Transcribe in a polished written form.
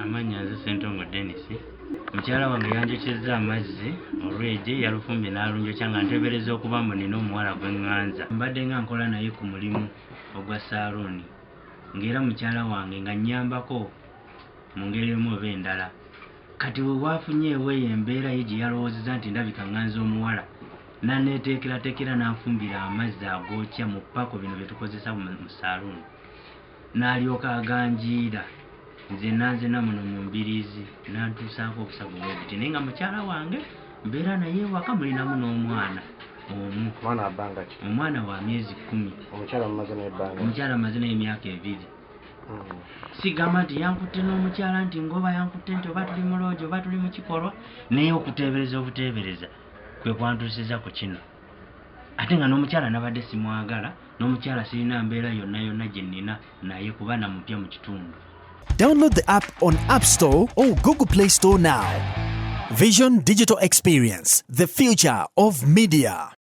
Amannya nze Ssentongo Denis. Mukyala wange yanjokyezza amazzi olweje, yalufumbye n'alunjokya nga nteebereza okuba mbu nina omuwala gwe ŋŋanza. Mbadde nga nkola naye ku mulimu ogwa saaluuni ng'era mukyala wange nga nnyambako mu ngeri emu oba endala. Kati we waafunyeewo eyo embeera ye gye yalowoozezza nti ndabika ŋŋanza omuwala, n'aneeteekerateekera n'anfumbira amazzi agookya mu ppako bino bye tukozesa mu saaluuni. N'alyoka aganjiira nzenna nzenna muno mu mbiriizi n'antuusaako obusago bwe buti naye nga mukyala wange mbeera naye ewaka mulinamu n'omwana omu. Omwana wa bbanga ki? Omwana wa myezi 10. Omukyala mumaze naye ebbanga ki? Omukyala mmaze naye emyaka 2. Sigamba nti yankutte n'omukyala nti ng'oba yankutte nti oba tuli mu loogi oba tuli mu kikolwa naye okuteebereza obuteebereza kwe kwantuusizza ku kino. Ate nga n'omukyala nabadde simwagala, n'omukyala sirina mbeera yonna yonna gye nnina naye kuba na mupya mu kitundu. Download the app on App Store or Google Play Store now. Vision Digital Experience, the future of media.